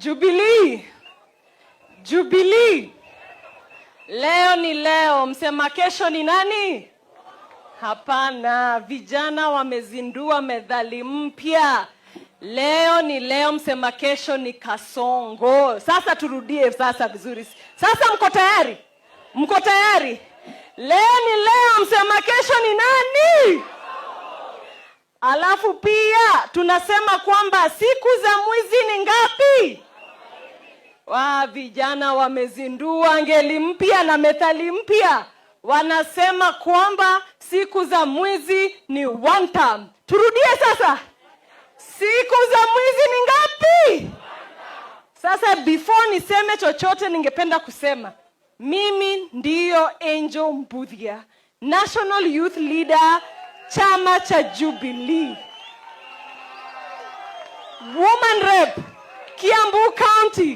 Jubilee, Jubilee, leo ni leo, msema kesho ni nani? Hapana, vijana wamezindua methali mpya. Leo ni leo, msema kesho ni Kasongo. Sasa turudie sasa vizuri. Sasa mko tayari? Mko tayari? Leo ni leo, msema kesho ni nani? Alafu pia tunasema kwamba siku za mwizi ni ngapi? Wa vijana wamezindua ngeli mpya na methali mpya, wanasema kwamba siku za mwizi ni one term. Turudie sasa, siku za mwizi ni ngapi? Sasa before niseme chochote, ningependa kusema mimi ndiyo Angel Mbuthia, National Youth Leader, chama cha Jubilee, Woman Rep, Kiambu County.